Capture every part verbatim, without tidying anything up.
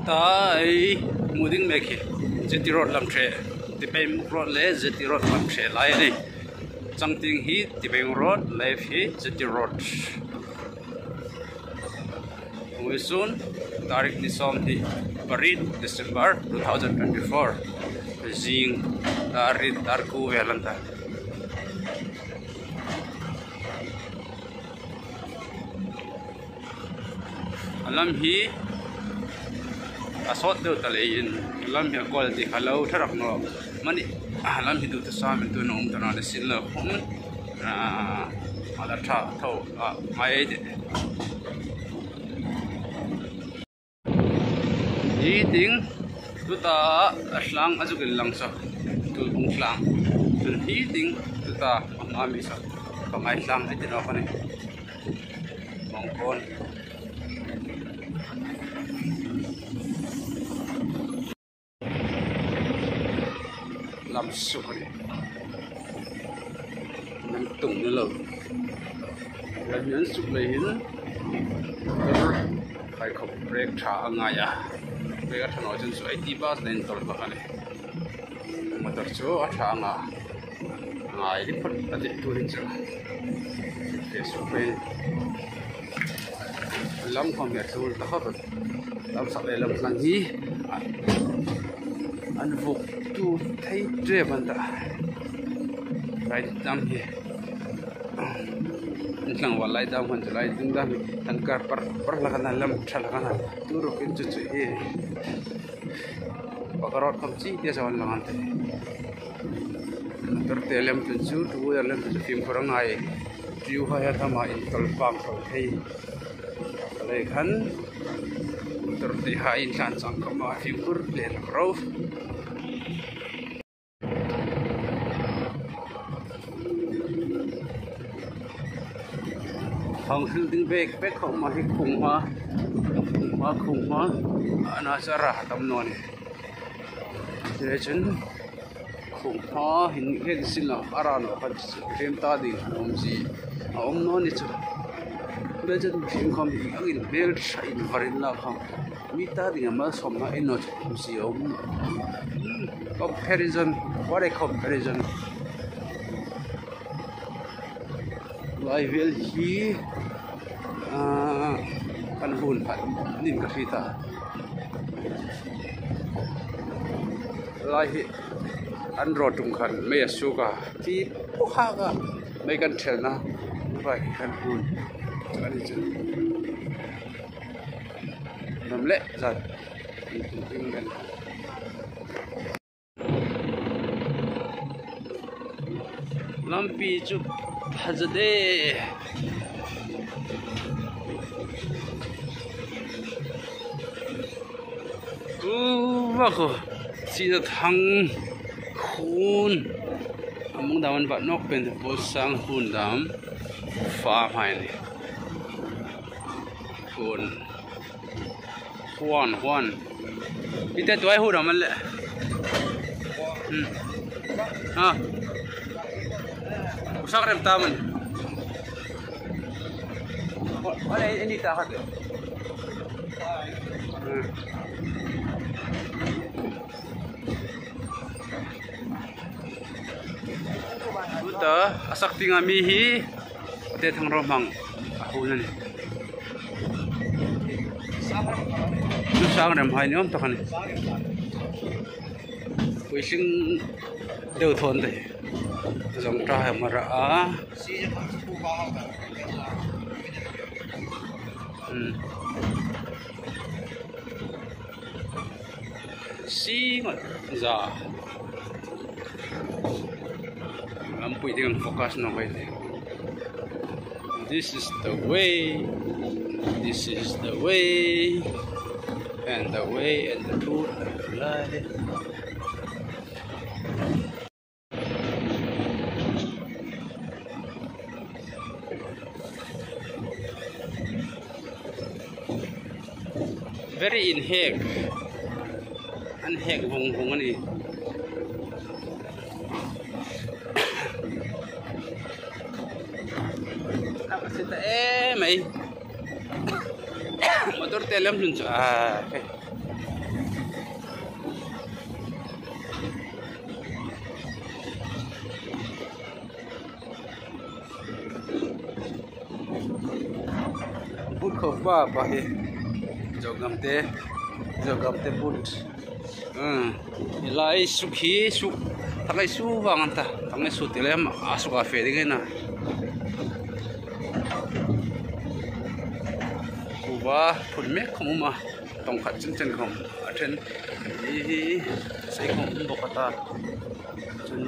Ta ei hmu ding mek hi Jetty Road lam ṭhe, Tipaimukh Road le Jetty Road lam ṭhe lai a nih. Changtieng hi Tipaimukh Road, left hi Jetty Road. Vawisun tarik ni sawmhni pariet December two thousand twenty-four, zing tarik, tarik kuo vel an ta. A lam hi a sawt deu ta leiin, a lam hi a quality kha lo ṭha rak naw manih, a lam hi duta sa min tu nawm ta na le sin lo khum, a, a la ṭha tho, a, ngai ei tih. Hi tieng, tuta a tlang a zuk inlang saw, Tuibuong tlang. Chun hi tieng, tuta a hma mi saw, Pangai tlang ei ti nawk a nih. Mawngkawn. Lam suk a nih. Hnam tung ni lo. Lam hi an suk lei hin, motor hai khawm brake ṭha a ngai a. Brake a ṭha naw chun chu eighty bus leh intawl bak a nih. Motor chu a ṭha a nga. Ngai ri phawt a tih tu hi chu. Fe suk pei. Lam khawm hi a tul ta khawp. Lam sak le lam tlang hi an vuk tu thei ṭep an ta. Lai dam hi. An tlang val lai dam khan chu lai dam dam hi. Tangka par, par hlak a na, lam ṭha hlak a na. Tu ruok in chu chu hi. Pakka road khawm chi te saw an lang an tih. Motor te lem tlun chu, two wheeler lem tlun chu fimkhur a ngai. Tiu hai a thama intawl pang thaw thei. Ka lei khan motor te hai in tlan chang khawma fimkhur le rak ro. Hang hril ding bek bek khawma hi khung hma, khung hma, khung hma. A na chu a ra tam naw ni. Chuleiin chun khung hma hin hek sin la a ra naw khan hrem ta ding a awm si. A awm naw ni chu. Chuleiin chun hrem khawm hi angin hmel ṭha in var inla khawm mi ta ding a malsawmna ei naw chu awm si a awm. Comparison, what a comparison. Lai vel hi, ah, kan hun phat nin ka hriet a. Lai hi an road ṭum khan mei a suk a. Ti pu ha ka mei kan ṭhelna. Vai kan hun. Kan chu. Hnam le zat. Lampi chu pha zet e. Uva ko, chi ta thang khun. A mung dam an va nawk pen, Pawl Sang khun dam. Fa mai ni. Khun. Huan, huan. Ite tuai hu raman le. Hmm. Ha. Usak rem taman. Ole, ini ta hat. Hmm. Tuta, a sak tienga mi hi, Te Thangrawhmang a hun a nih. Chu Sangrem hai ni awm tak a nih. Puitling deu thawn te. Zawngṭa hai mara a. Hmm. Singot za. Lampui ding focus naw hoi te. This is the way. This is the way. And the way and the truth and the life. Very inhek. An hek vung vung a nih. A ka se ta em ei. Motor te lem hlun chu. Ah, okay. But kho pa pa hi. Zogam te, Zogam te but. Hmm. Hi lai suk hi, suk. Thangai su vang an ta. Thangai su ti lem, a suk a fe ding na. Kuva phun mek khawm a. Tawng khat chen chen khawm. A ṭhen. Hi hi. Sei khawm bawk a ta. Chun.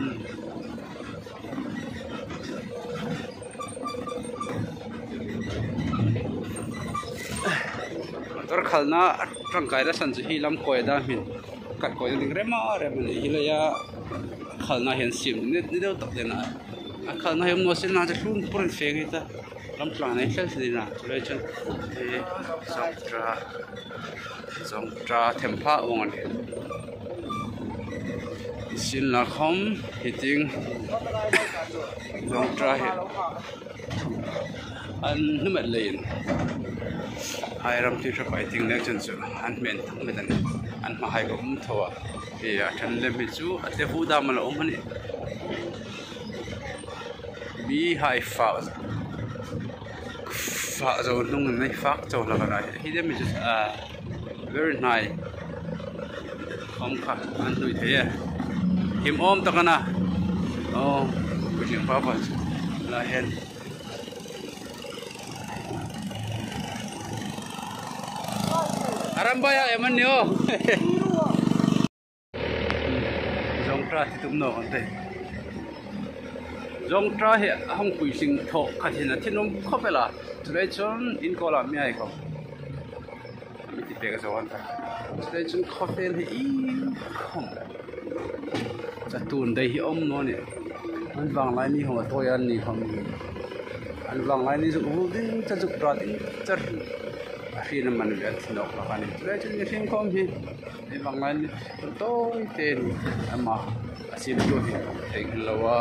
Motor khalna a ṭangkai la san chu hi lam kawi dam hin. Kat kawi ding rem a rem a ni hi leia khalna hian siam ni, ni deuh tak dena. A khalna hi awm naw sin na chu hlun purin feng hi ta. Lam tlang nei hlel si dina. Chu lai chun hi zawng ṭa. Zawng ṭa them phah vawng a ni. Sin la khawm hi ting zawng ṭa hi an hnumet leiin hai ram ti hre pai ting nek chun chu an hmen thang met a ni. An hma hai ka um tho a. Hi a ṭhen lem hi chu a te hu dam a la um a ni. Bihai fak, fak zo hnung in nei fak zo hlak a ni. Hi dem chu, ah, very nice. Khawm kha an hnui thei e. Him awm tak a na. Oh, puitling pa pa chu la hen. A ram bai a em an ni aw. Zawng ṭa ti tum naw kan te. Zawng ṭa hi a hung puitling thaw khat hin a thinum khawp el a. Chu lai chuan in kawla mi ai khawm. Mi ti pek zo an ta. Chu lai chuan khawvel hi i khawm. Chatuan dai hi awm naw ni. An vanglai ni khawm a tawi an ni khawm. An vanglai ni chu vul ding cha zuk ṭa ding char. A hrin a man ve a thinawk hlak a ni. Chu lai chuan mihring khawm hi. Hei vanglai ni tawi te ni ama a siamtu hi thei khin lo a,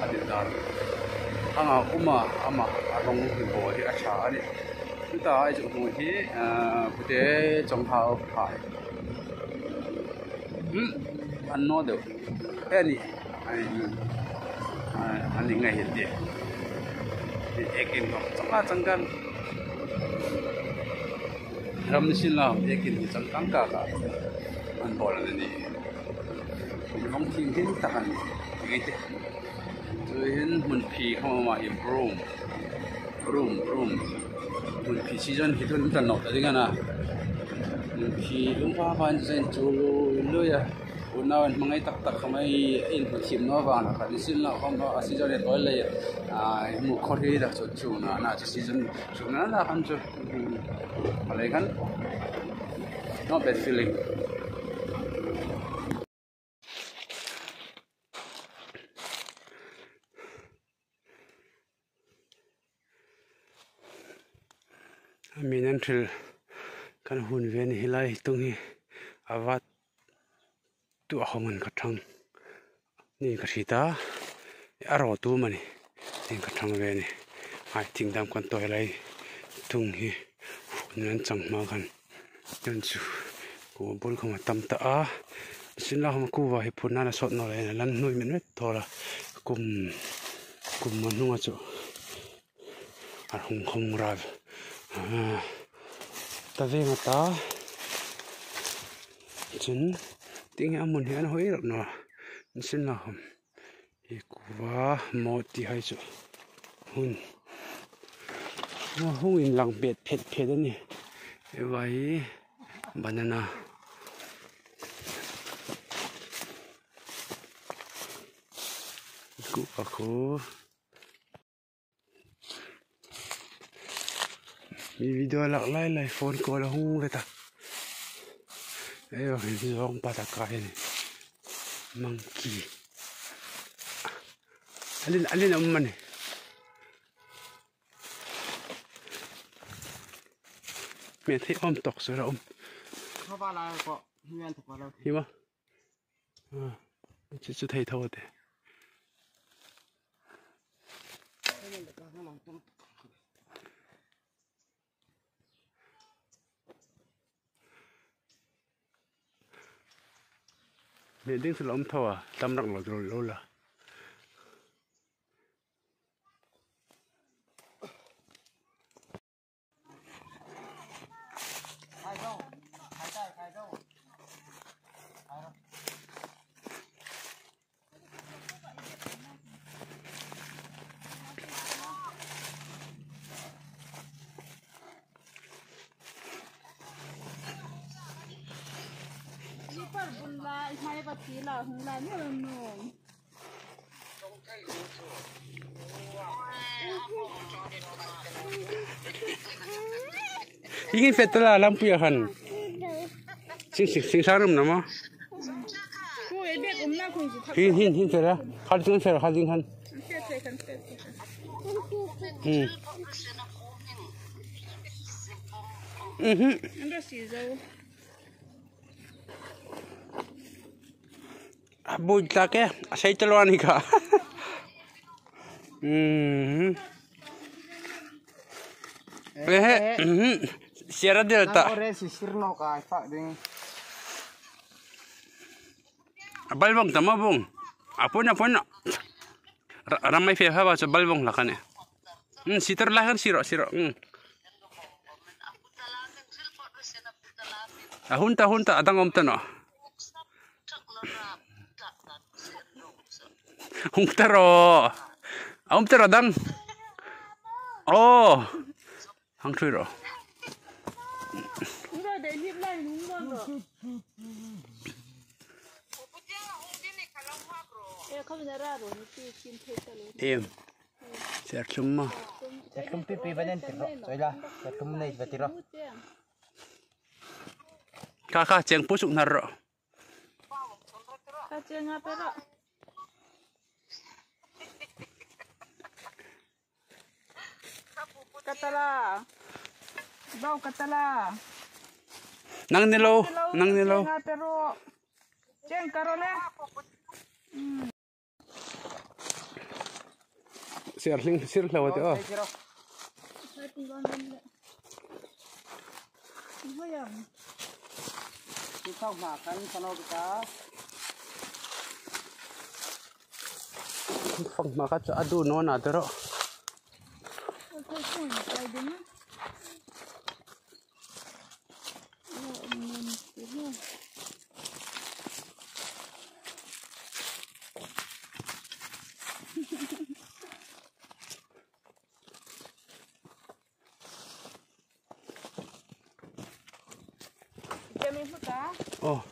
a din dan. Anga um a, ama a rawng hi bawl hi a ṭha a ni. Chuta ai chu hmu hi, ah, pute chawng hau phai. Hmm, an naw deuh. He ni. Ai, hmm. Ai, an ni ngai hi ti. Ni ekin ko. Chawng a chawng kan. Ram ni sin la, ekin hi chawng kang ka ka. An bawl a ni. Rawng thing thing tak a ni. Ngai te. Chu hin hmun phi khawm a ni, broom. Broom, broom. Hmun phi season hi tun tan nawh ta ding a na. Hmun phi lum pa pa in chen chu lui lui a. Unau an hmangai tak tak khawm a ni, in hmu thim naw vang kha ni sin la khawm a season e tawi lei. A, hmu khawr hi dak chu chu na, na chu season chu na na khan chu. Hmm. Malai khan. Not bad feeling. A min an hril kan hun ve ni hi lai tung hi a vat tu a hawng an ka thang. Ni ka hriet a, a ro tu mani. Ni ka thang ve ni. Ai, thing dam kan tawi lai tung hi. Hun an chang hma khan. Kan chu. Ku bul khawm a tam ta a. Sin la khawm kuva hi phun nan a sawt naw le, lan hnui met met thaw la. Kum, kum a hnunga chu. A hung khawm ral. Ah, ta veng a ta. Chun, ting hi a hmun hi an hawi rawh naw. Sin la khawm. Hi kuva maw ti hai chu. Hun. Maw hung inlang bet phet phet a ni. He vai banana. Kuva khu. Mi video lak lai lai phone call a hung ve ta. Ei, zawng pa ta ka hi ni. Monkey. Alin, alin a um mani. Me thei awm tawk chu a um. Kha va la ko, hi ven ta ko lo. Hi ma. Ah, chu chu thei tho te. Me ding chu la um tho a, tam rak lo lo la. Hin hin fe ta la, lampui a khan. Sing, sing, sing sa rum na ma. Hin, hin, hin fe la. Khal sing fe la, khal sing khan. Hmm. Mhm. A bui tlak e, a sei ta lo a ni kha. Mhm. Ehe, mhm. Sera del ta. Nang ore si sir no ka fa ding. A bal vong ta ma vong. A pon, a pon. Ra-, ram mai fe fa ba chu bal vong la khan e. Hmm, sitar la khan siro, siro. Hmm. A hun ta, hun ta, a dang um ta naw. Hung ta ro. A um ta ro dang. Oh. Hang thui ro. Em. Ser thlum ma. Ser thlum pi pi banen tiro. Soila. Ser thlum nei ba tiro. Kha, kha, cheng pu suk nar ro. Ka cheng a pe ro. Ka ta la. Bau ka ta la. Nang ni lo, nang ni lo. Cheng a pe ro. Cheng ka ro le. Sir hling, sir hlo te o. Ti thau hma kan kano kita. Fang hma ka cha adu no na te ro. Oh.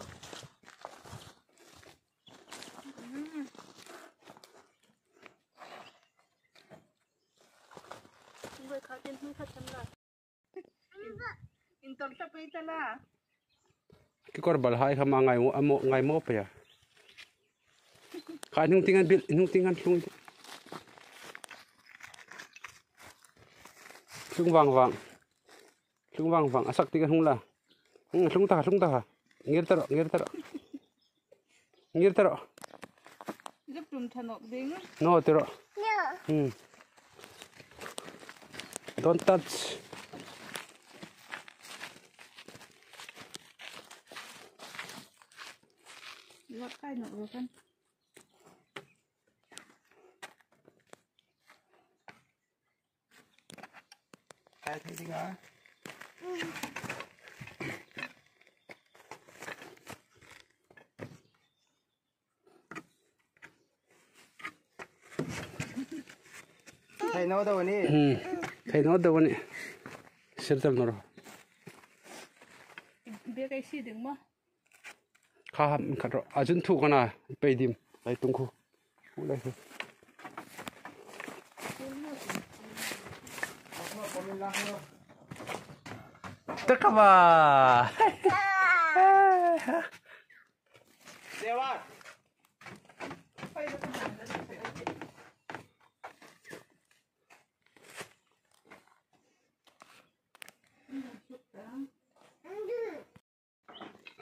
Kekawr bal hai kha ma ngai mo, a mo, ngai mo pe a. Kha hnung tieng an bil, hnung tieng an tlung. Tlung vang vang. Tlung vang vang, a sak tieng an hung la. Hmm, tlung ta, tlung ta. Ngir ta ro, ngir ta ro. Ngir ta ro. Zuk tum tha nawk ding. No, ti ro. Hmm. Don't touch. Zak kai nawk ro kan. Kai thei ding a. Thei naw deu a ni. Hmm. Thei naw deu a ni. Sir tam naw ro. Bia kai si ding ma. Kha ham khat ro. A chun thu kana pei dim. Lai tung khu. Khu lai khu. Ta ka ba.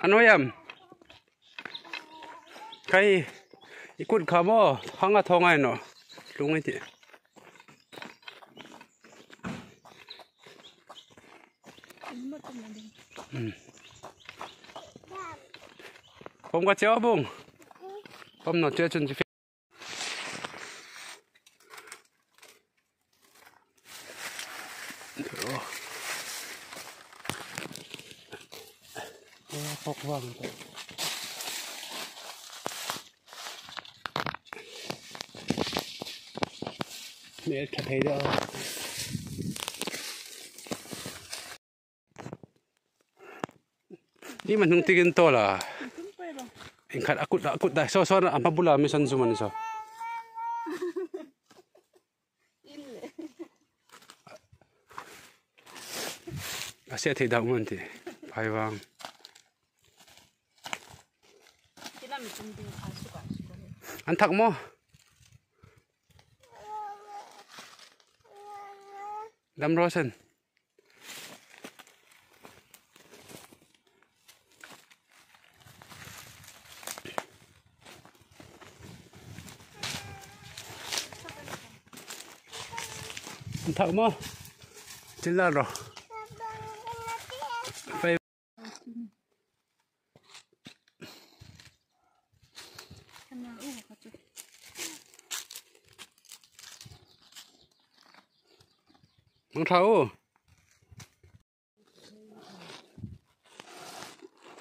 A nuoi am. Khai, i kut kha maw, hang a thaw ngai naw. Tlung i tih. Hmm. Pawm ka che a bung. Pawm naw che chun chi. Pawk vang. Hmel ṭha thei deu. Ni ma hnung tieng an tawl a. Inkhat a kut, a kut dai. Saw, saw, a hma bula mi san zum an saw. A se thei dau man ti. Phai vang. An thak maw? Dam ro sen. An thak maw? Chin la ro. Fai. Mangṭha u.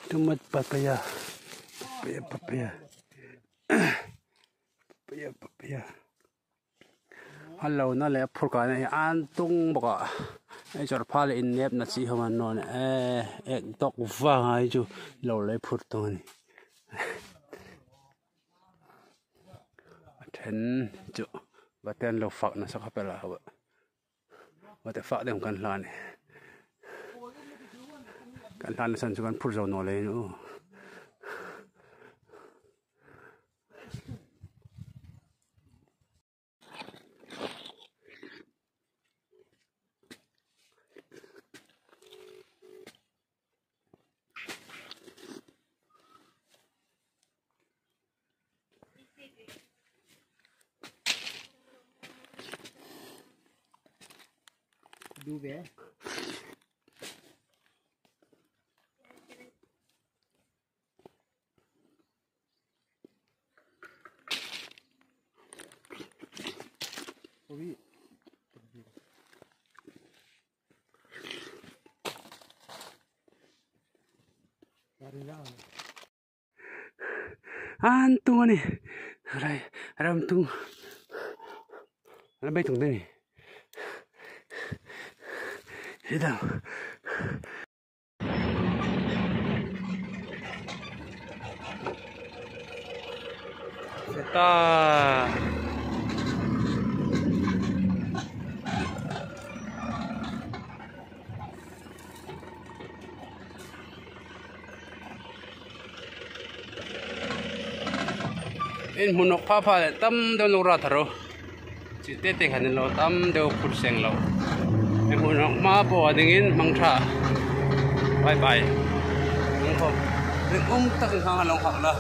Tomato, papaya. Papaya, papaya. Papaya, papaya. A lo na le phur ka nei an tung bawk a. Ei chawr pha le innepna chi hawm an naw ni. Eh, ek dawk vang hai chu lo le phur tung a ni. A ṭhen chu vaten lo fak nasa kha pela hawa. Vate fak ding kan hlan. Kan hlan san chu kan phur zo naw le nu. Du be. An tung a ni. Rai, ram tung. Ram bei tung de ni. Hidang. Seta. In hmu nawk pha pha le tam deu lo ra thar ro. Chi te te khan lo tam deu phur seng lo. In hmu nawk hma po a dingin hmang ṭha. Bye bye. Hmang khawm. Ring um takin hang a lo hak la.